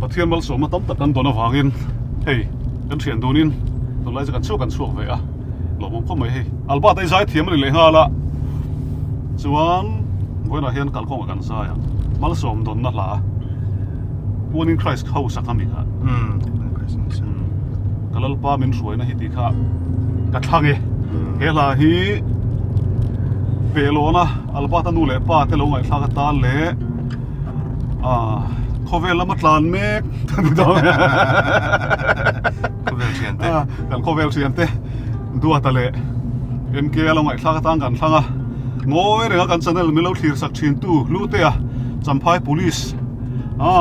Pathian malsawmna tam tak kan dawn avangin hei kan thian dunin tunlai chu kan chhuak kan chhuak ve a lawmawm khawp mai hei Albert a i zai thiam a ni leh nghal a chuan vawiinah hian kalkawngah kan zai a malsawm dawnna hla One in Christ house a kha mi kha ka lalpa min hruaina hi tih kha ka thlang e he hla hi pehlawna Albert a nu leh pa te lo ngaihthlak atan leh Khawvel lama tlan mek Khawvel thian te Kan khawvel thian te Duata leh MK a lo ngaihthlak atang kan thlang a Ngawi renga kan channel min lo thlir sak thin tu Hlutea Champhai Police a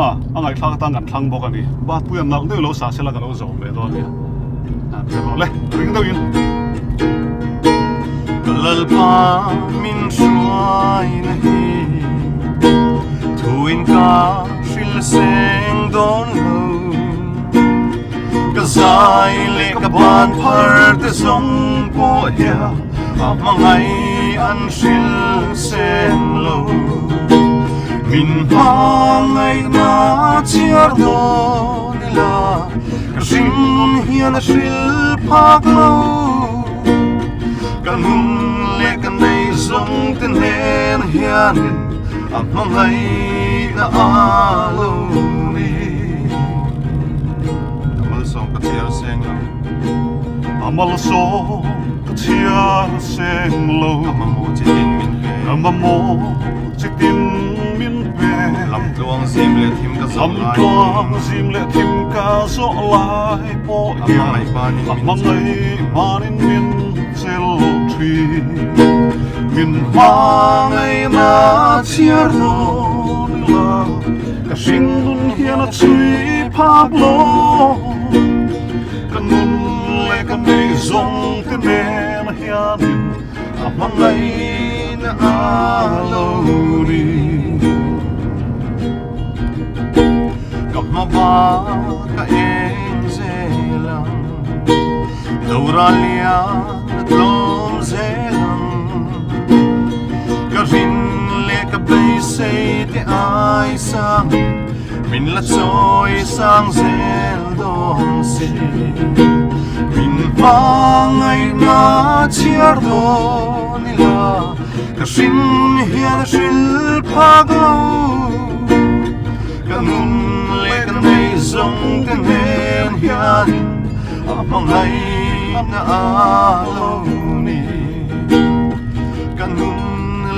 ngaihthlak atang kan thlang bawk a ni. Batpui an nalh deuh lo sa sela ka lo zawm ve dawn nia. Ber rawh le ring deuhin. Ka lalpa min hruaina hi Thuin ka hril seng dawn lo Ka zai leh ka ban phar te zawng pawh hian A hmangaih an hril seng lo Min hmangaihna chhiar dawn ila Ka hringnun hian a hril phak lo Ka nun leh ka nei zawng te hnen hianin a hmangaihna a lo ni. A malsawm ka chhiar seng lo. A malsawm ka chhiar seng lo. Ka mamawh chitin min pe. Ka mamawh chitin min pe. Lamtluang zim leh thim ka zawh lai. Lamtluang zim leh thim ka zawh lai pawh hian. A hmangaih banin min chel thin. Min hmangaihna chhiar dawn ila ka hringnun hian a chhui phak lo. Ka nun leh ka nei zawng te nen hianin a hmangaihna a lo ni. Ka hma bak a eng zel ang, Dora lian a tlawm zel ang. Ka rin leh ka beisei te ai sang, Min la chawi sang zel dawn si. Min hmangaihna chhiar dawn ila, Ka hrin hian a hril phak lo. Ka nun leh ka nei zawng te hnen hianin a hmangaihna a lo ni. Ka nun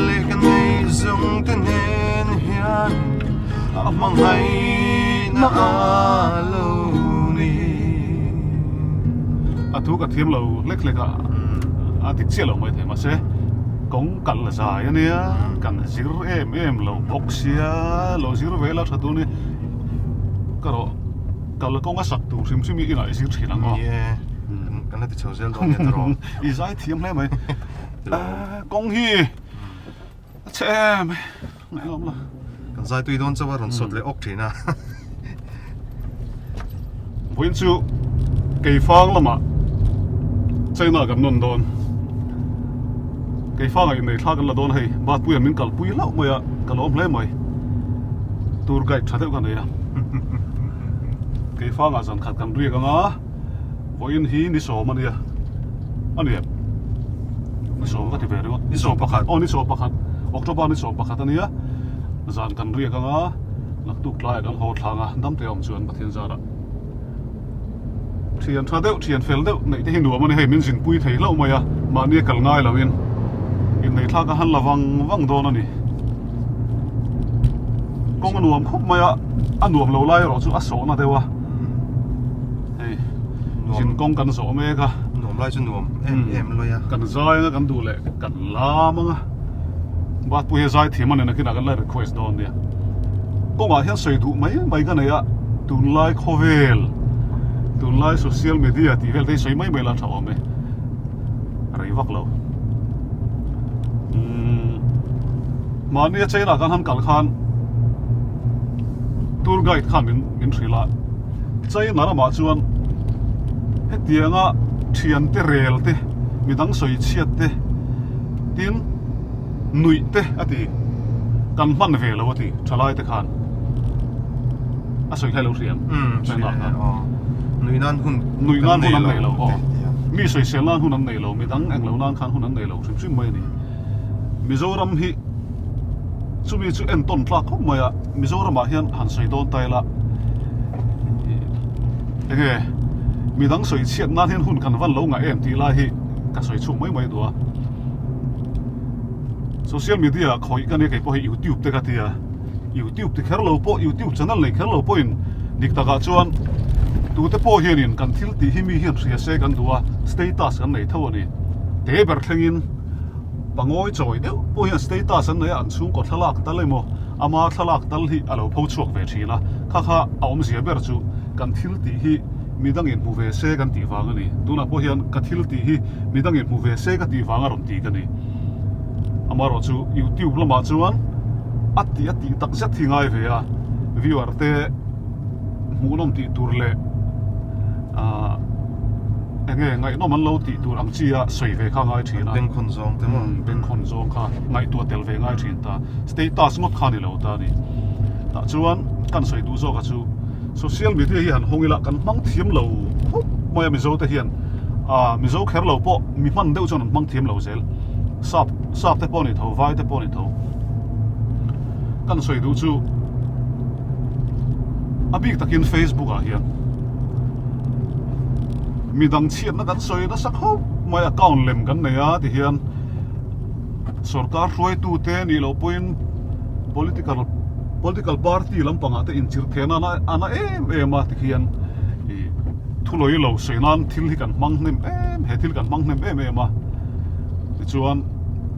leh ka nei zawng te hnen hianin a hmangaihna a lo ni. A thu ka thiam lo hlek hlek a, a dik chiah lo maithei mahse kawng kal zai a nia, kan zir em em lo bawk sia, lo zir ve la tha tur ni ka rawh kal kawng a sak tur hrim hrim hi inah i zir thin ang aw. Ni e, kan la ti chho zel dawn nia tawrh aw. I zai thiam hle mai. Kawng hi a chhe em mai, ngaihawm lo. Kan zai tui dawn chauh a rawn sawt leh awk thin a. Vawiin chu Keifang lamah China kan nawn dawn. Keifangah innei thla kan la dawn hei Batpuia'n min kalpui hlauh mai a, ka lawm hle mai. Tour guide tha deuh ka nei a. Keifangah zan khat kan riak ang a, vawiin hi ni sawm a nia. A ni em? Ni sawm ka ti ve ringawt. Ni 11. Aw ni 11. October ni 11 a nia. Zan kan riak ang a. Naktuk tlaiah kan haw thlang a, damte awm chuan Pathian zarah thian tha deuh, thian fel deuh neih te hi nuam a ni hei, min zinpui thei hlauh mai a, mahni a kal ngai loin inneih thlak a han la vang vang dawn a ni. Kawng a nuam khawp mai a, a nuam lo lai erawh chu a sawhna deuh a, hei zin kawng kan zawh mek a. Nuam lai chu nuam em em lawi a. Kan zai anga kan duh leh kan lam anga. Batpui hi zai thiam a ni nakinah kan la request dawn nia. Kawngah hian sawi duh mai mai ka nei a, tunlai khawvel, tunlai social media tih vel te hi sawi mai mai la tha awm e. Rei vak lo. Umm mahni a China kan han kal khan tour guide khan min min hrilh a, China ramah chuan hetianga thiante rel te midang sawi chhiat te, Tin, nuih te a ti, kan hman ve lo a ti, thalai te khan. A sawi hlai lo hriam. China khan. Nui nan hun Nui nan hun an nei lo aw. Mi sawisel nan hun an nei lo, midang eng lo nan khan hun an nei lo hrim hrim mai a ni. Mizoram hi chumi chu entawn tlak khawp mai a, Mizoramah hian han sawi dawn ta ila enge midang sawi chhiat nan hian hun kan van lo ngah em tih lai hi ka sawi chhuak mai mai duh a. Social media khawih ka nia kei pawh hi youtube te ka tia youtube ti kher lo pawh youtube channel nei kher lo pawhin dik takah chuan tute pawh hianin kan thil tih hi mi hian hria se kan duh a status kan nei tho a ni te ber thlengin pangawi chawi deuh pawh hian status an nei a an chhungkaw thlalak tal emaw ama thlalak tal hi a lo pho chhuak ve thin a kha kha a awmzia ber chu kan thil tih hi midangin hmu ve se kan tih vang a ni tunah pawh hian ka thil tih hi midangin hmu ve se ka tih vang a rawn ti ka ni. Amaherawhchu YouTube lamah chuan a tih a tih tak zet hi ngai ve a, viewer te hmuhnawm tih tur leh ahh eng nge ngaihnawm an lo tih tur ang chi a sawi ve kha ngai thin a. Bengkhawn zawng te maw? Bengkhawn zawng kha ngaihtuah tel ve ngai thin ta. Status ngawt kha a ni lo ta a ni. Tah chuan kan sawi duh zawk a chu social media hi han hawng ila kan hmang thiam lo khawp mai a Mizo te hian ahh Mizo kher lo pawh mi hman deuh chuan an hmang thiam lo zel. Sap sap te pawh a ni tho vai te pawh a ni tho. Kan sawi duh chu a bik takin Facebook ah hian midang chhiatna kan sawi nasa khawp mai account lem kan nei a ti hian sorkar hruaitu te nih loh pawhin political political party lampangah te inchirh thehna a na em em a ti hian ih thulawi lo sawi nan thil hi kan hmang hnem em he thil kan hmang hnem em em a tichuan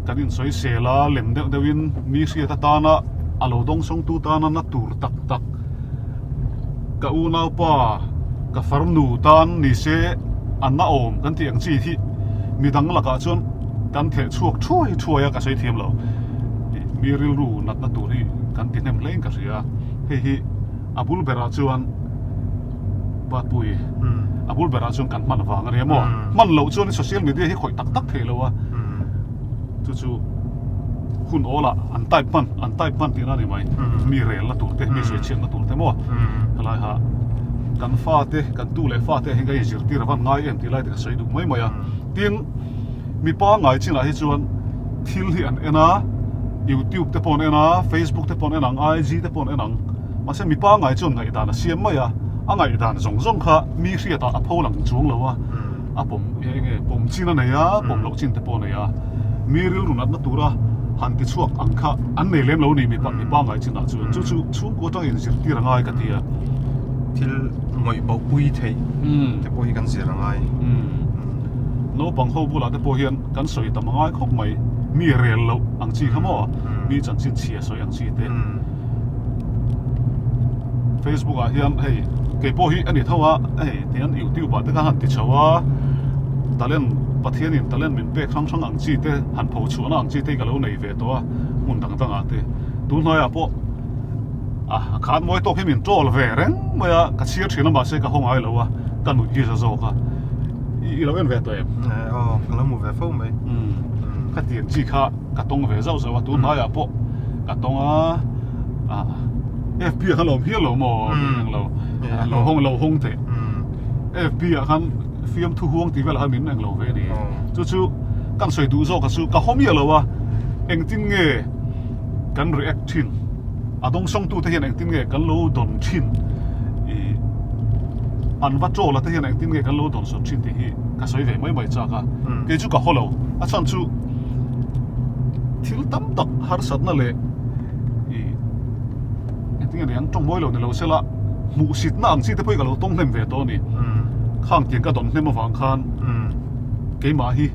kan insawi sel a lem deuh deuh in mi hriat atana a lo dawng sawng tu tana na tur tak tak ka unaupa ka farnu tan ni se a na awm kan tih ang chi hi midang lakah chuan kan theh chhuak thuai thuai a ka sawi thiam lo mi rilru natna tur hi kan ti hnem hle in ka hria hei hi a bul berah chuan Batpui a bul berah chuan kan hman vang a nia maw hman loh chuan social media hi khawih tak tak thei lo a chu chu hun awl ah an type hman an type hman tihna a ni mai mi rel na tur te mi sawi chhiat na tur te maw helai ha kan fa te kan tu leh fa te hi ka inzirtir a van ngai em tih lai te ka sawi duh mai mai a tin mipa ngai chinah hi chuan thil hi an en a youtube te pawh an en a facebook te pawh an en ang IG te pawh an en ang mahse mipa ngai chuan ngaihdan a siam mai a a ngaihdan zawng zawng kha mi hriatah a pho lang chuang lo a a pawm eng nge pawm chin a nei a pawm loh chin te pawh a nei a mi rilru natna tura han ti chhuak ang kha an nei lem lo a ni mipa mipa ngai chinah chuan chu chu chhungkua atangin zirtir a ngai ka ti a. Thil ngawih boh pui theih te pawh hi kan zir a ngai. Naupang ho bulah te pawh hian kan sawi tam a ngai khawp mai. Mi rel loh ang chi kha maw? Mi chanchin chhia sawi ang chi te. Facebook ah hian hei kei pawh hi a ni tho a, hei tihian YouTube ah te khan han ti chho a, talent Pathianin talent min pek hrang hrang ang chi te han pho chhuahna ang chi te hi ka lo nei ve tawh a hmun dang dangah te. Tunhnaiah pawh A khan mawi tawk hi min troll ve reng mai a, ka chhiar thin a mahse ka haw ngai lo a, ka nuih hi za zawk a, i lo en ve tawh em? Aw, ka lo hmu ve fo mai. Ka tiang chi kha ka tawng ve zauh zauh a, tun hnaiah pawh ka tawng a, FB ah khan lo awm hial lo maw? Englo, lo hawng lo hawng teh. FB ah khan fiamthu huang tih velah khan min englo ve a ni. Chu chu kan sawi duh zawk a chu ka haw miah lo a, engtin nge kan react thin? A dawngsawngtute hian engtin nge kan lo dawn thin ih an va troll a te hian engtin nge kan lo dawn sawn thin tih hi ka sawi ve mai mai chak a kei chu ka haw lo a chhan chu thil tam tak harsatna leh ih engtin nge niang tawng mawi lo ni lo sela hmuhsitna ang chi te pawh hi ka lo tawng hnem ve tawh a ni khang tiang ka dawn hnem avang khan keimah hi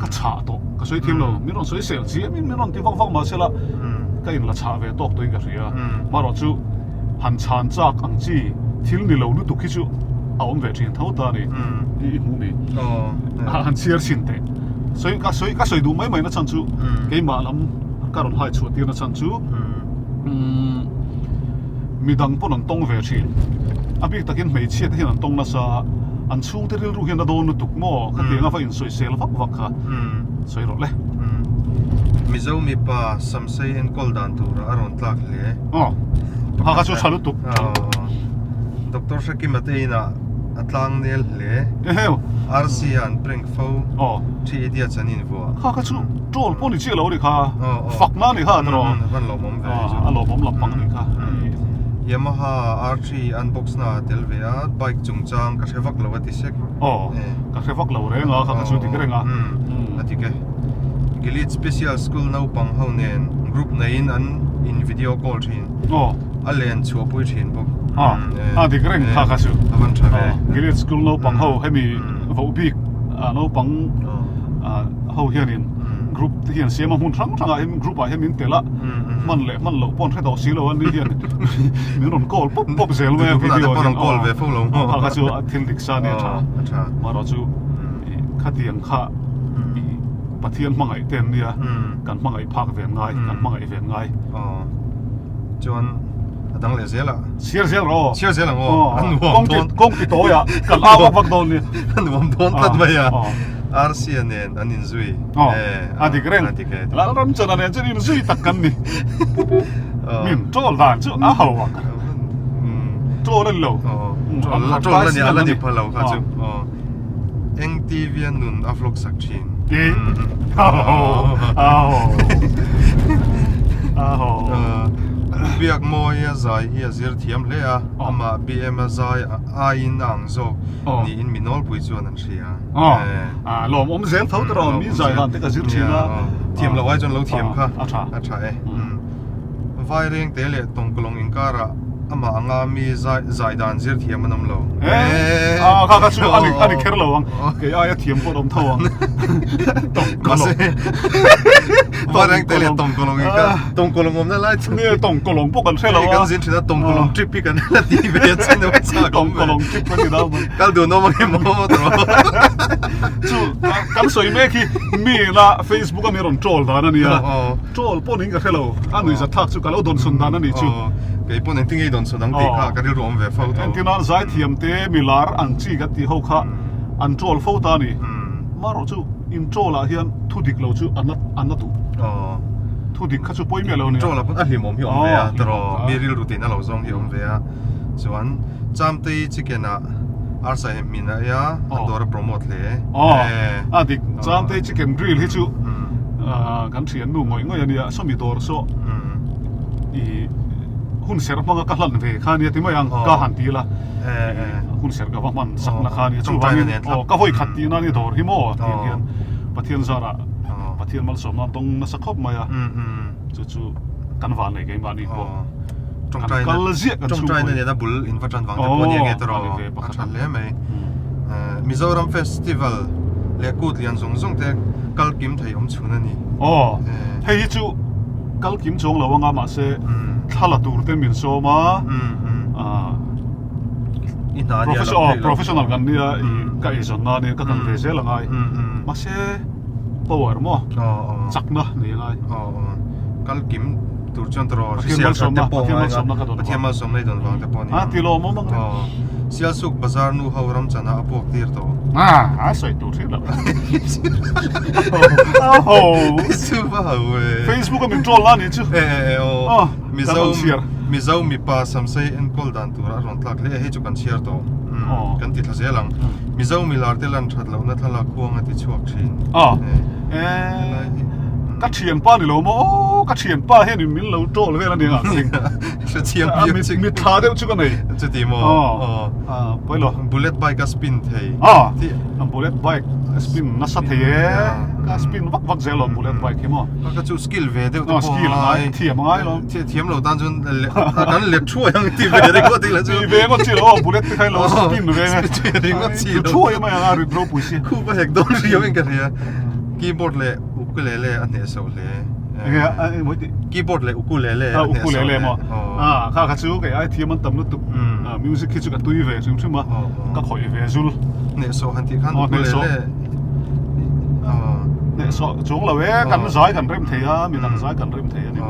ka chhah tawh ka sawi thiam lo min rawn sawi sel chiam in min rawn ti vak vak mahse la ka in la chhah ve tawk tawhin ka hria marawh chu han chhan chak ang chi thil ni lo lutuk hi chu a awm ve thin tho ta a ni i hmuh mi han chhiar chhin teh sawi ka sawi ka sawi duh mai mai na chhan chu keimah lam ka rawn hai chhuah tir na chhan chu midang pawn an tawng ve thin a bik takin hmeichhia te hian an tawng nasa an chhungte rilru hian a dawn lutuk maw khatiang a va insawisel vak vak kha sawi rawh le. Mizo mipa Samsei enkawl dan tura a rawn tlak hle. Aw, ha kha chu tha lutuk. Doctor Hrekima te inah a tlang nel hle. Eheu. RC ah an prank fo. Aw. Three Idiots an invuah. Kha kha chu troll pawh ni chiah lo a ni kha. Fakna a ni kha tiraw. A van lawmawm ve chu. A lawmawm lampang a ni kha. Yamaha R3 unbox na a tel ve a, bike chungchang ka hre vak lo a ti sek. Aw, ka hre vak lo reng a, kha kha chu dik reng a. A dik e. Gilead Special School naupang ho nen group neiin an in video call thin. Aw. A len chhuahpui thin bawk. Aw, a dik reng kha kha chu. A van tha ve. Gilead School naupang ho hemi voh bik naupang ho hianin group te hian siam a hmun hrang hrangah hian group ah hian min tel a hman leh hman loh pawh an hre tawh si lo a ni hian min rawn call pawp pawp zel mai a video hian rawn call ve fo lo maw kha kha chu thil dik sa nia tha marawh chu khatiang kha Pathian hmangaih te an nia kan hmangaih phak ve an ngai kan hmangaih ve an ngai chuan a dang leh zel a chhiar zel rawh aw chhiar zel ang aw a nuam dawn kawng ti tawi ah kan au vak vak dawn nia a nuam dawn tlat mai a Arsia nen an inzui a dik reng Lalram chana nen chuan inzui tak kan ni min troll dan chu a ho ang troll a ni lo troll a ni a la ni pha lo kha chu Eng TV a nun a vlog sak thin. Biak mawi a zai hi a zir thiam hle a, amah BM a zai aiin a ang zawk niin mi nawlpui chuan an hria. Lawm awm zel tho tawh mi zai dan te ka zir thin a. Thiam loh ai chuan lo thiam kha a tha e. Vaireng te leh Tawngkalawng inkarah amah anga mi zai dan zir thiam an awm lo. Eh, ah, kha kha chu ani ani kher lo ang. Kei aia thiam pawh an awm tho ang. Tawngkalawng. Vaireng te leh Tawngkalawng inkar, Tawngkalawng awmna lai chu. Nia, Tawngkalawng pawh kan hre lo a. Kan zin thin a, Tawngkalawng trip hi kan la ti ve a chin a chak. Tawngkalawng trip kan ti dau mai. Kal dun awm ang emaw tawh. Chu kan sawi mek hi mi la Facebook a mi rawn troll dan a nia. Troll pawh niin ka hre lo, a nuihza thlak chu ka lo dawnsawn dan a nih chu. Kei pawn engtin nge i dawnsawn ang tih kha ka rilru awm ve fo tho. Entirnan zaithiam te milar ang chi kan tih ho kha an troll fo ta a ni. Marawh chu in troll ah hian thu dik lo chu a na a na duh. Thu dik kha chu pawi miah lo a nia. Troll ah pawn a hlimawm hi a awm ve a tiraw, mi rilru tiin a lo zawng hi a awm ve a. Chuan Chamtei chicken ah arsa hem hmin a ei a, an dawr a promote hle. A dik, Chamtei chicken grill hi chu kan thian nu ngawih ngawih a nia, sawmi dawr saw i hun ser hmanga ka hlan ve kha nia ti mai ang ka han ti la, hun ser ka va hman sak na kha nia chuvangin aw ka vawi khat tihna nia dawr hi maw tih hian Pathian zarah Pathian malsawmna an dawng nasa khawp mai a, chu chu kan van nei keimahni pawh kan kal ziah kan chhungkaw tawngtaina nena bul in va tan vang te pawh nia nge tawh a tha hle mai. Mizoram Festival leh kut lian zawng zawng te kal kim thei awm chhun a ni. Aw, hei hi chu kal kim chuang lo anga mahse thla la tur te min sawm a, professional kan nia ka eizawn na nia ka kal ve zel angai mahse power maw chakna nei angai. Kal kim tur chuan tawh hrisel that te pawh ngai a Pathian malsawmna i dawn vang te pawh a ni a ti lawm awm ang Sialsuk bazar nu ho ram chana a puak tir tawh a sawi tur hriat loh chu va ho e Facebook a min troll la ni chu e e aw Mizo Mizo mipa samsei enkawl dan tur a rawn tlak hle hei chu kan chhiar tawh kan ti thla zel ang Mizo milar te lan that lohna thlalak huang a ti chhuak thin e ka thianpa ni lo maw aw ka thianpa hian in min lo troll vel a ni ang hre chiang piang chi mitthla deuh chu ka nei chuti maw aw pawi lo bullet bike a spin thei aw bullet bike a spin nasa thei e ka spin vak vak zel awm bullet bike hi maw ka chu skill ve deuh te pawh skill ngai thiam ngai lo thiam lo tan chuan kan let thuai ang ti ve ringawt ila chu ti ve ngawt chi lo bullet te kha lo spin ve ringawt chi lo thuai mai anga rit ropui si khu pa hek dawn riau in ka hria Keyboard leh ukulele a hnehsawh hle. Enge a eng mawi tih? Keyboard leh ukulele a hnehsawh hle. Ukulele maw? Ah kha kha chu kei ai thiam an tam lutuk. Music hi chu ka tui ve hrim hrim a, ka khawih ve zul. Hnehsawh han tih khan ukulele Hnehsawh chuang lo e, kan zai kan rem thei a, midang zai kan rem thei a ni.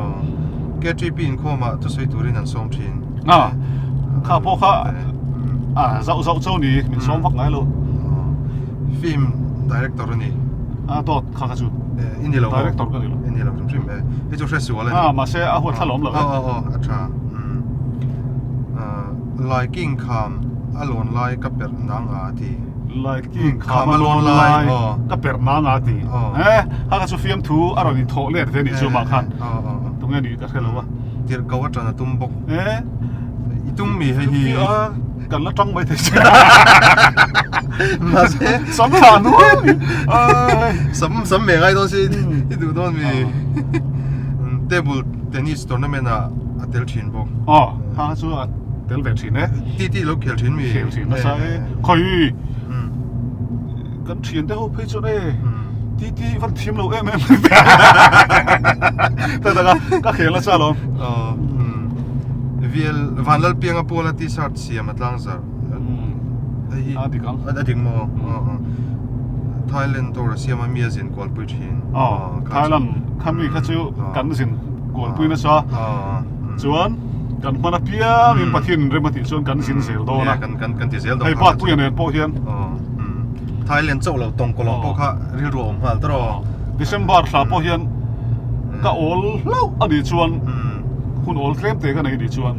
KTP inkhawmah thusawi turin an sawm thin. Ah kha pawh kha ah zauh zauh chauh ni, min sawm vak ngai lo. Film director a ni. A dawt kha kha chu. Eh, i ni lo. Director ka ni lo. I ni lo hrim hrim e. Hei chu hre sual a ni. Ah, mahse a huat thla lawm lo. Aw aw aw, a tha. Laiking kham a lawn lai ka perh nang a ti. Laiking kham a lawn lai ka perh nang a ti. Eh, ha kha chu fiamthu a rawn inthawh let ve nih chu mah khan. Tunge nih ka hre lo a. Tirh ko a tan a tum bawk. Eh, i tum mi hei hi. Kan la tang mai thei che. Mahse sam thla nual. Sam sam ve ngai dawn si i duh dawn mi. Table tennis tournament ah a tel thin bawk. Aw, kha chu a tel ve thin e. Ti ti lo khel thin mi. Khel thin nasa e. Khawi kan thian te ho phei chuan e. Ti ti van thiam lo em em. Ta taka ka khel nasa alawm. Aw. VL Vanlalpianga Pawla t-shirt siam a tlang zarh. Hei hi A dik ang. A dik maw? Thailand tour a siam a mi a zin kualpui thin. Aw, Thailand kha mi kha chu kan zin kualpui nasa. Chuan kan hman apiangin Pathian in rem a tih chuan kan zin zel dawn a. Kan kan kan ti zel dawn. Hei Patpuia nen pawh hian. Thailand chauh lo tawng kawlawng pawh kha rilru a awm nghal tawh aw. December thla pawh hian ka awl hlauh a nih chuan hun awl tlem te ka nei a nih chuan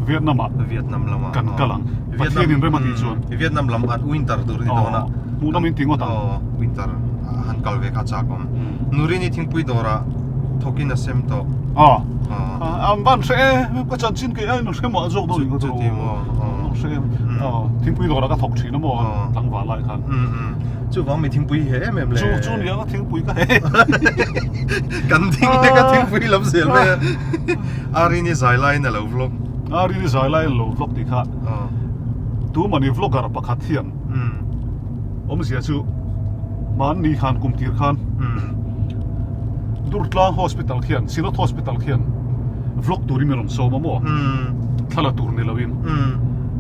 Vietnam ah Vietnam lamah kan kal ang. Pathian in rem a tih chuan. Vietnam lam an winter tur a ni dawn a. Hmuhnawm in ti ngawt ang. Winter han kal ve kha chak awm. Nurini thingpui dawrah thawkin a sem tawh. Aw. An van hre e, ka chanchin kei a in hre mah zawk dawn in ka Chuti maw. An hre em. Thingpui dawrah ka thawk thin a maw tlangval lai khan. Chuvang mi thingpui he em em le. Chu chu nia ka thingpui ka he. Kan ding te ka thingpui lam zel mai a. Arini zai laiin a lo vlog. Arini zai laiin a lo vlog tih kha. Tumani vlogger pakhat hian awmzia chu mahni khan kum tir khan Durtlang Hospital khian Synod Hospital khian vlog turin min rawn sawm a maw thla la tur ni loin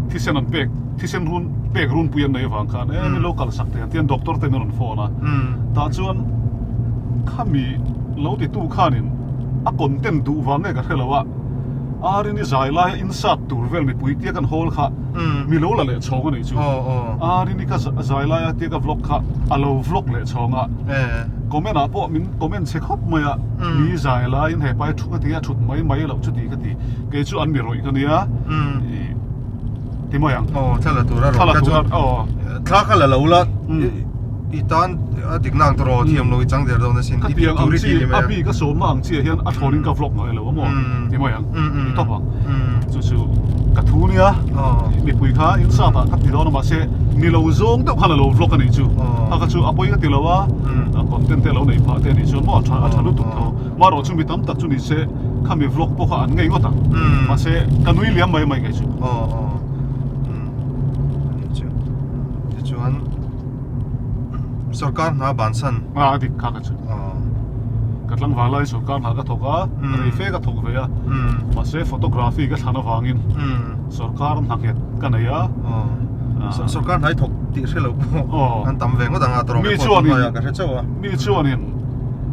thisen an pek thisen run pek runpui an nei avang khan e min lo kal sak thei ang tian doctor te min rawn phone a tah chuan khami lo titu khanin a content duh vang nge ka hre lo a Arini zai laia insat tur vel mipui tia kan hawl kha mi lo la leh chhawng a nih chu. Arini ka zai laia tia ka vlog kha a lo vlog leh chhawng a. Comment ah pawh min comment chhe khawp mai a, mi zai laiin he pai thu ka ti a, thut mai mai loh chu ti ka ti. Kei chu an mi rawih ka nia ti mai ang. Aw thla la tur a rawh ka chuan thla kha la lo la i tan a dik nang tawh thiam lo i chang der dawn asin i tih tur i ti ni mai a. A bik a sawmna ang chiah hian a thlawnin ka vlog ngai lo a maw ti mai ang i tawp ang chu chu ka thu nia mipui kha in sat ah ka ti dawn a mahse ni lo zawng deuh khan a lo vlog a nih chu a kha chu a pawi ka ti lo a content te a lo nei phah te a nih chuan maw a tha a tha lutuk tho marawh chu mi tam tak chu ni se khami vlog pawh kha an ngei ngawt ang mahse ka nui liam mai mai kei chu. Tichuan sorkar hna bansan a dik kha ka chu ka tlangval lai sorkar hna ka thawk a rei fe ka thawk ve a mahse photography ka thlan avangin sorkar hna nghet ka nei a sorkar hna i thawk tih hre lo pawh an tam ve ngawt ang a tawrh mi chuan ka hre chauh a mi chuanin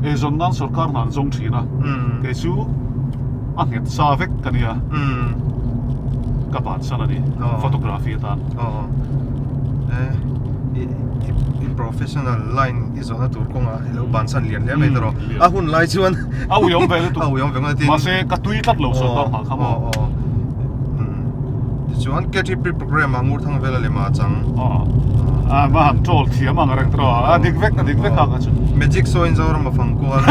eizawn nan sorkar hna an zawng thin a kei chu a nghet sa vek ka nia ka bansan a ni photography atan. I professional line i zawhna tur kawngah i lo bansan lian hle mai tawh a hun lai chuan a uiawm ve lutuk a uiawm ve ngawt mahse ka tui tlat lo sawrkar hma kha maw tichuan KTP program ah Ngurthang vela lema a chang a ma han troll thiam ang reng tawh a dik vek a dik vek a ka chu magic show in Zoram a fang kual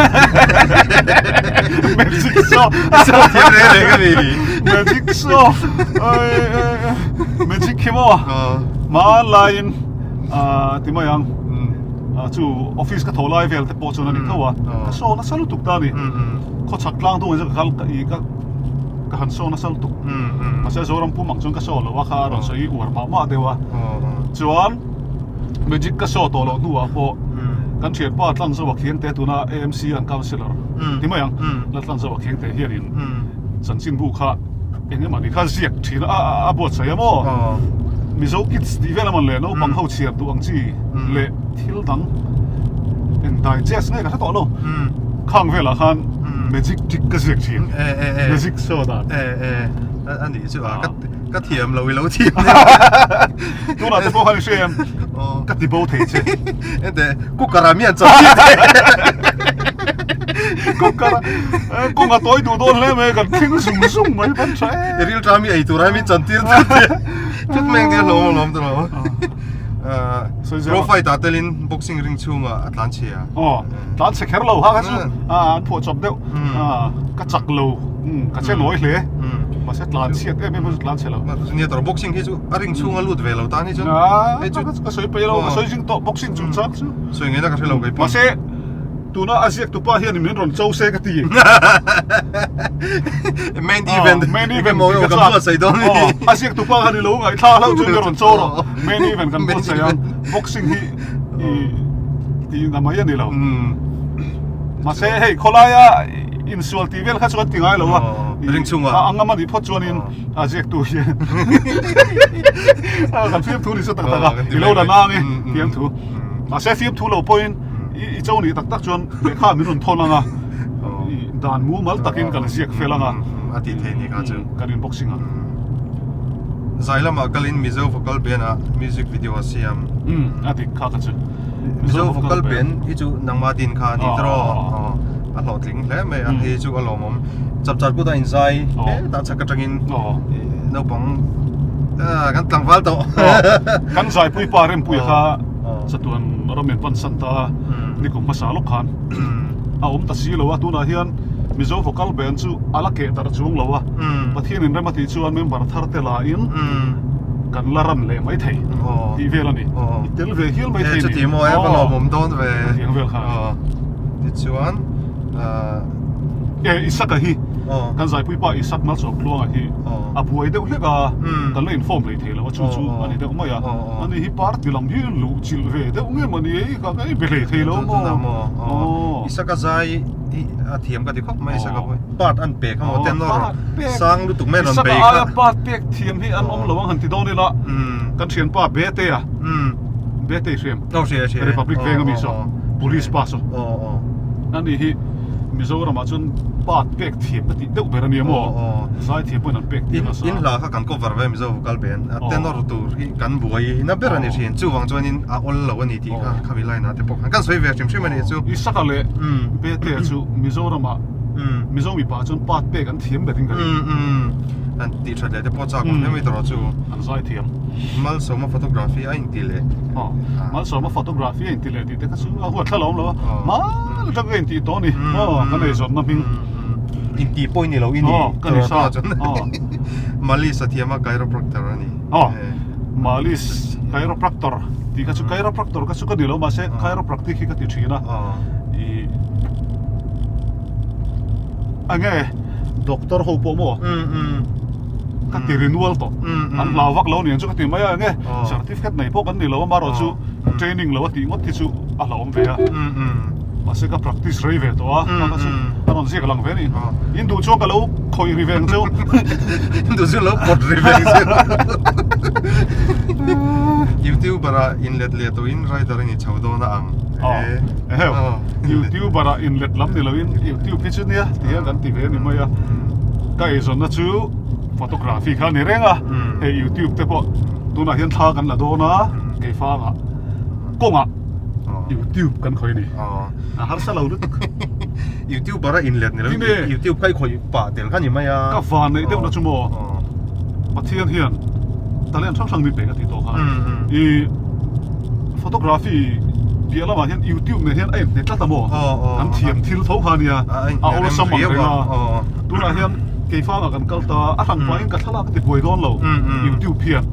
magic show thiam reng reng a ni magic show Magic khi maw hmanlaiin ti mai ang chu office ka tho lai vel te pawh chuan a ni tho a ka saw nasa lutuk ta a ni khawchhak tlang dung ah hian ka kal i ka han saw nasa lutuk mahse Zoram pum ang chuan ka saw lo a kha a rawn sawi uar mah mah deuh a chuan magic ka saw tawh loh hnuah pawh kan thianpa Tlangzawa Khiangte tuna AMC an councillor ti mai ang Laltlangzawa Khiangte hianin chanchinbu kha Eng emaw ni kha ziak thin a a buatsaih a maw? Mizo kids tih vel amawn le naupang ho chhiar duh ang chi leh thil dang eng digest nge ka hre tawh lo. Khang velah khan magic trick ka ziak thin. Magic show dan. A nih chu a ka thiam lo i lo thiam. Tunah te pawh khan i hria em? Ka ti bo thei che. Ente cooker ah mi an chawp tir thei. Kawngkar a kawng a tawi duh dawn hle mai kan thleng zung zung mai ban tha em. Ril tami ei tur ai min chan tir thut te. Thut meng te hlawm alawm te lo. Pro fight ah telin boxing ring chhungah a tlan chhe a. Aw tlan chhe kher lo ha kha chu an phuah chawp deuh. Ka chak lo ka che nawi hle. Mahse tlan chhiat em em chu tlan chhe lo. Nia tawrh boxing hi chu a ring chhunga lut ve lo tan hi chuan hei chu ka sawi peih lo ka sawi zing tawh boxing chung chang chu. Sawi ngaihna ka hre lo kei pawh. Mahse Tuna a ziak tupa hian min rawn cho se ka ti. Main event. Main event mo kan buat sai dawn ni. A ziak tupa khan i lo ngaihthla hlauh chu min rawn cho rawh. Main event kan buat sai ang. Boxing hi i ti na mai a ni lo. Mahse hei khawlaia insual tih vel kha chuan ti ngai lo a. Ring chhungah. A angam a nih phawt chuanin a ziak tu hian kan fiamthu ni chu tak tak a. I lo la nang e fiamthu. Mahse fiamthu lo pawhin I cho nih tak tak chuan lehkha min rawn thawn ang a, dan mumal takin kan ziak fel ang a. A tih theih ni kha chu. Kan in boxing ang. Zai lamah kalin Mizo vocal band ah music video a siam. A dik kha ka chu. Mizo vocal band hi chu nangmah din kha a ni tawh aw. A hlawhtling hle mai a, hei chu a lawmawm. Chapchar kut a inzai hetah chhak atangin naupang kan tlangval tawh. Kan zaipui pa Rempuia kha Chatuan ram in pan san ta a, nikum hmasa lawk khan a awm ta si lo a, tunah hian Mizo vocal band chu a la keh darh chung lo a, Pathian in rem a tih chuan member thar te la in kan la ran leh mai thei tih vel a ni, i tel ve hial mai thei ni. Chuti maw e, va lawmawm dawn ve. Chutiang vel kha. Tichuan. E Isaka hi kan zaipui pa Isak Malsawmtluanga hi a buai deuh hlek a, kan la inform hlei thei lo a, chu chu a ni deuh mai a, ani hi party lam hi luh chilh ve deuh nge maw ni ei kha ka ei be hlei thei lo maw. Isaka zai hi a thiam ka ti khawp mai Isaka pawh hi part an pek a maw tenor sang lutuk mai an rawn bei kha. Isaka aia part pek thiam hi an awm lo ang han ti dawn ila kan thianpa Bete a Bete hriam Republic veng ami saw Police pa saw ani hi Mizoram ah chuan part pek thiam ka tih deuh ber ania maw zaithiam pawhin an pek tir nasa. In hla kha kan cover ve Mizo vocal band a tenor tur hi kan buai na ber ani thin chuvang chuanin a awl lo ani tih kha khami line ah te pawh khan kan sawi ve hrim hrim ani chu. Isaka leh Bete chu Mizoram ah Mizo mipa chuan part pek an thiam ber in ka ring. An tih that leh te pawh chak awm hle mai tawh chu. An zaithiam. Malsawma photography a inti leh. Malsawma photography a inti leh tih te kha chu a huat thla lo awm lo a. Hmân atang ka intih tawh a ni. Aw ka nei zawnna hming. Intih pawh i ni lo i ni. Aw ka ni sa. Malis a thiam a chiropractor a ni. Aw Malis chiropractor tih kha chu chiropractor kha chu ka ni lo mahse chiropractic hi ka ti thin a. I enge doctor ho pawh maw ka ti renewal tawh an hlau vak lo aniang chu ka ti mai a enge certificate nei pawh kan ni lo a amaherawh chu training lo a tih ngawt hi chu a hlauhawm ve a mahse ka practice rei ve tawh a kha chu a rawn ziak lang ve a ni in duh chuan ka lo khawih ri ve ang cheu in duh chuan lo pawt ri ve ang cheu youtuber ah in let leh tawhin rider a ni chho dawn a ang eheu youtuber ah in let lam ni loin youtube hi chu nia ti hian kan ti ve a ni mai a ka eizawnna chu photography kha a ni reng a hei youtube te pawh tunah hian thla kan la dawn a keifangah kawngah youtube kan khawih a ni a harsa lo lutuk youtuber a in let ni lo youtube kha i khawih pah tel kha ni mai a ka van neih deuh na chu maw Pathian hian talent hrang hrang min pek a tih tawh kha i photography piah lamah hian youtube nen hian a inhne tlat a maw kan thiam thil tho kha nia a awlsam ang reng a tunah hian keifangah kan kal ta a hran pahin ka thlalak a ti buai dawn lo youtube hian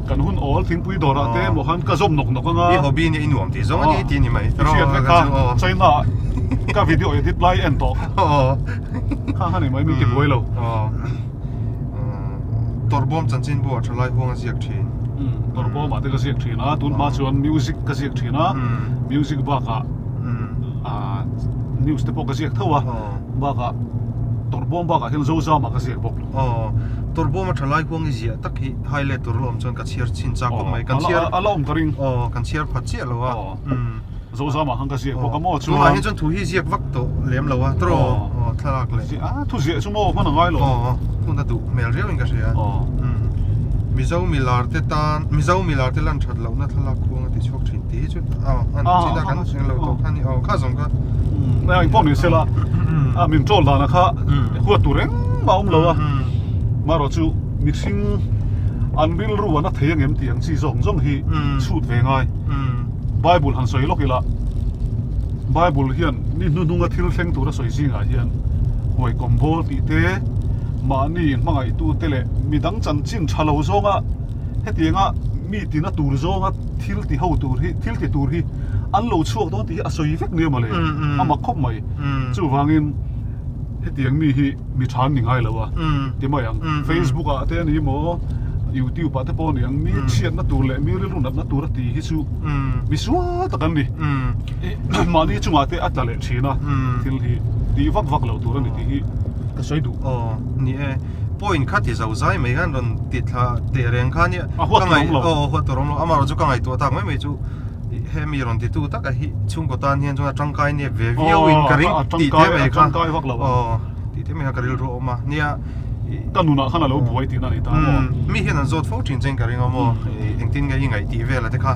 kan hun awl thingpui dawrah te emaw khan ka zawm nawk nawk ang a i hobby nia i nuam tih zawng a ni tih a ni mai i hriat vek kha China ka video edit lai en tawh kha kha ni mai min ti buai lo. Tawrhbawm chanchinbu ah thalai huang a ziak thin. Tawrhbawm ah te ka ziak thin a, tun hma chuan music ka ziak thin a, music bakah news te pawh ka ziak tho a, bakah tawrhbawm bakah hian Zozam ah ka ziak bawk. Tawrhbawm a thalai huang i ziah tak hi highlight tur a awm chuan ka chhiar chhin chak khawp mai. Kan chhiar a la awm ka ring. Aw kan chhiar phat chiah lo a. Zozam ah khan ka ziak bawk a maw chuan. Tunah hian chuan thu hi ziak vak tawh lem lo a tawrh aw thlalak leh. A thu ziah chu maw hman a ngai lo. Aw hun a duh hmel riau in ka hria. Mizo milar te tan Mizo milar te lan that lohna thlalak khuang a ti chhuak thin tih hi chu aw an chin a kan hre lo tawh kha ni aw kha zawng kha. Eng pawh ni sela a min troll dana kha huat tur engmah a awm lo a. Marawh chu mihring an rilru an a thei angem tih ang chi zawng zawng hi chhut ve ngai. Bible han sawi lawk ila Bible hian ni hnuhnunga thil thleng tura sawi zingah hian huaikawm bawl tih te, mahni hmangaihtute leh midang chanchin tha lo zawnga hetianga mi tina tur zawnga thil ti ho tur hi thil ti tur hi an lo chhuak dawn tih hi a sawi vek nia mawle a mak khawp mai. Chuvangin hetiang mi hi mi tha an ni ngai lo a ti mai ang. Facebook ah te a ni maw YouTube ah te pawh a ni ang mi chhiatna tur leh mi rilru natna tur a ti hi chu mi sual tak an ni. Mahni chungah te a tla leh thin a thil hi tih vak vak loh tur a ni tih hi ka sawi duh. Aw ni e point kha ti zo zai mai khan rawn ti thla teh reng kha nia a huat tur awm lo aw huat tur awm lo amaherawhchu ka ngaihtuah tak mai mai chu hemi rawn ti tu taka hi chhungkaw tan hian chuan a tangkai nep ve viau in ka ring tih te mai kha tangkai vak lo aw tih te mai kha ka rilru a awm a nia ka nunah khan a lo buai tihna a ni ta maw mi hian an zawt fo thin che in ka ring a maw engtin nge i ngaih tih vel a te kha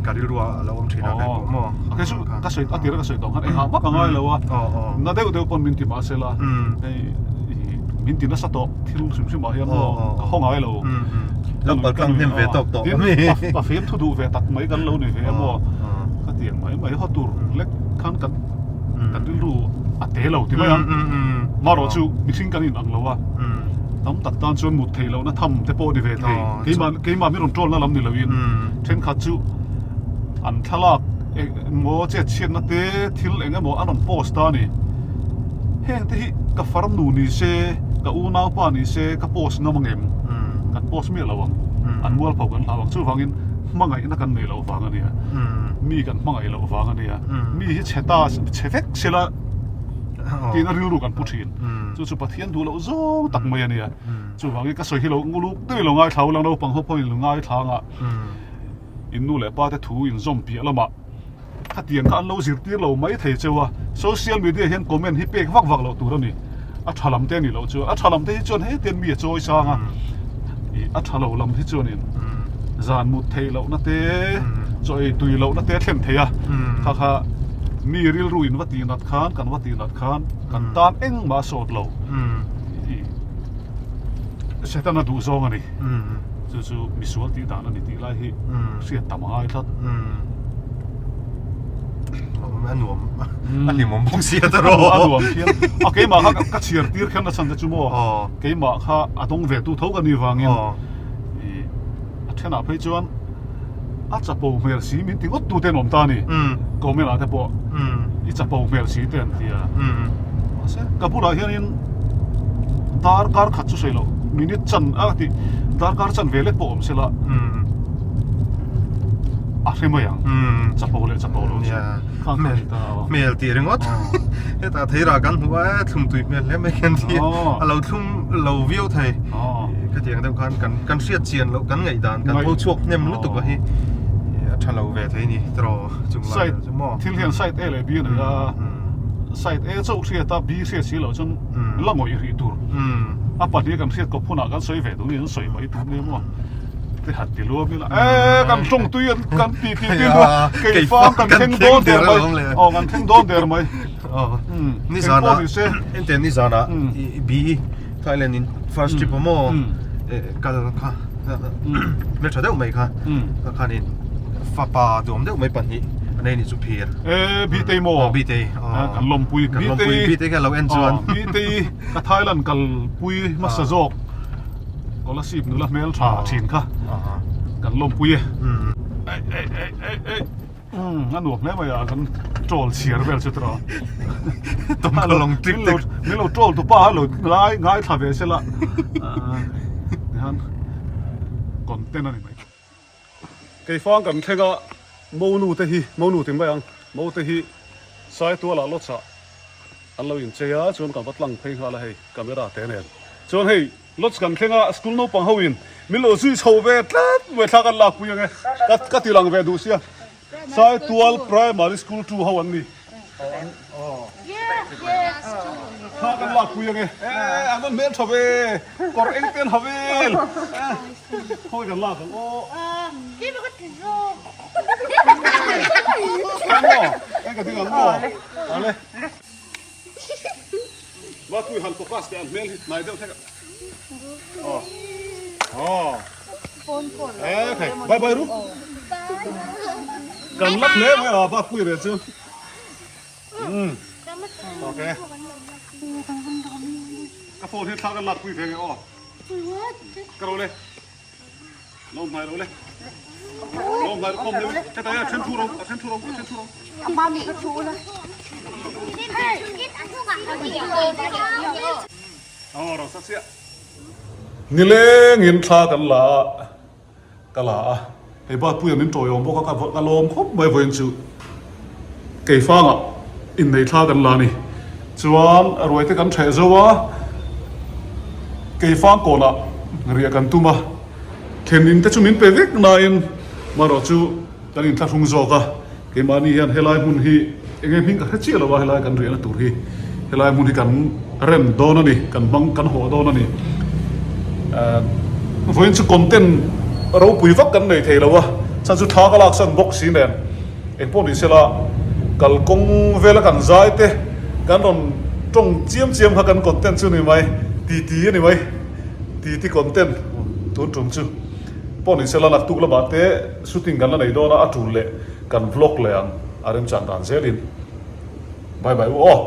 ka rilru a lo awm thin a kai pawh maw kei chu ka sawi a tira ka sawi tawh khan engah vak a ngai lo a na deuh deuh pawn min ti mahse la hei min ti nasa tawh thil hrim hrim ah hian maw ka haw ngai lo lo kal tlang hnem ve tawk tawh pa fim thu duh ve tak mai kan lo ni ve a maw ka tiang mai mai haw tur lek khan kan kan rilru a te lo ti mai ang marawh chu mihring kan in ang lo a tam tak tan chuan mut theih lohna tham te pawh ni ve thei keimah keimah mi rawn troll na lam ni loin thenkhat chu an thlalak emaw chet chhiatna te thil eng emaw an rawn post ta a ni heng te hi ka farnu ni se ka unaupa ni se ka post ngam angem kan post miah lo ang an mualpho kan hlau ang chuvangin hmangaihna kan neih loh vang a nia mi kan hmangaih loh vang a nia mi hi chhe ta chhe vek sela tiin a rilru kan pu thin chu chu Pathian duh loh zawng tak mai a nia chuvangin ka sawi hi lo nguluk deuhin lo ngaithla ula naupang ho pawhin lo ngaithla anga in nu leh pa te thu in zawm piah lamah khatiang kha an lo zirtir lo mai thei cheu a social media hian comment hi pek vak vak loh tur a ni a tha lam te a nih loh chuan a tha lam te hi chuan hetian mi a chawi sang a ih a tha lo lam hi chuanin zan mut theih lohna te chaw ei tui lohna te a thlen thei a kha kha mi rilru in va tih nat khan kan va tih nat khan kan tan engmah a sawt lo ih Setana duh zawng a ni chu chu misual tih dan a ni tih lai hi hriat tam a ngai tlat. A nuam a hlimawm bawk si a tawrh a nuam phian a keimah kha ka chhiar tir khan a chhan te chu maw keimah kha a dawng ve tu tho ka ni vangin a thenah phei chuan a chapo hmel si min ti ngawt tu te an awm ta a ni comment ah te pawh i chapo hmel si te an ti a mahse ka bulah hianin darkar khat chu sawi loh minute chan a ti darkar chan ve lek pawh awm sela a hre mai ang chapo leh chapo lo chu khang kha ni ta aw hmel tih ringawt hetah theirah kan hmu a thlum tui hmel hle mai hian ti a lo thlum lo viau thei khatiang deuh khan kan kan hriat chian loh kan ngaihdan kan tho chhuak hnem lutuk a hi a tha lo ve thei ni tiraw chung lai chu maw thil hian side A leh B a nei a side A chauh hriat a B hriat si loh chuan la ngawih rih tur a pahnih kan hriat kawp hunah kan sawi ve duh ni an sawi mai tur nia maw te han ti luam ila e kan tawng tui an kan ti ti ti luam kei fang kan thleng dawn der mai aw kan thleng dawn der mai ni zana ente ni zana B Thailand in first trip maw kal kha hmel tha deuh mai kha ka khanin fapa duam deuh mai pahnih anei ni chu phir e B tei maw B tei kan lawmpui kan lawmpui B tei kha lo en chuan B tei ka Thailand kalpui hmasa zawk Kolasib nula hmel tha thin kha kan lawmpui e. Ei ei ei ei ei a nuam hle mai a kan troll chhiar vel chu tawh. Tawngkalawng tik tek. Min lo troll tu pa lo ngai ngai thla ve sela. Tihian content a ni mai. Keifang kan thleng a monu te hi monu ti mai ang mo te hi Saituala lawchah an lo inchei a chuan kan va tlang phei nghal a hei camera te nen chuan hei Lodge kan thleng a, school naupang ho in min lo zui chho ve tlat mai thla kan lak pui ange, ka ka ti lang ve duh sia, Saitual Primary School 2 ho an ni, thla kan lak pui ange, e an rawn hmel tha ve, kawr eng te an ha vel, khawi kan lak ang aw. Eng maw? ka ding ang maw? Ale. Va pui han focus teh ang hmel hi hnai deuh hlek a. Aw. Aw. Eh thei. Bye bye ru. Kan lak hle mai a va pui ve chu. Um. Okay. Ka phone hi thla kan lak pui ve nge aw. Ka ro le. Lo hmai lo le. Lo hmai lo khom le. Cái tay a then thu ro, a then thu ro, a then thu ro. Mami ka thu la. Aw ro sa sia. Nileng in thla kan la a, ka la a. Hei bat puia min tawiawm bawk a, ka ka lawm khawp mai vawiin chu. Keifangah innei thla kan la a ni. Chuan ruaite kan ṭheh zo a, Keifang kawnah riah kan tum a, thlenin te chu min pe vek nain marawh chu kan inthlahrung zawk a, keimahni hian helai hmun hi eng nge hming ka hre chiah lo a, helai kan riahna tur hi helai hmun hi kan rem dawn a ni, kan hmang kan hawh dawn a ni. Vawiin chu content ropui vak kan nei thei lo a, chhan chu thla ka laksan bawk si nen. Engpawh ni sela, kalkawng vela kan zai te kan rawn tawng chiam chiam kha kan content chu ni mai, titi a ni mai, titi content tun tum chu. Pawh ni sela naktuk lamah te shooting kan la nei dawn a, a tul leh kan vlog leh ang a remchan dan zelin. Bye bye u aw.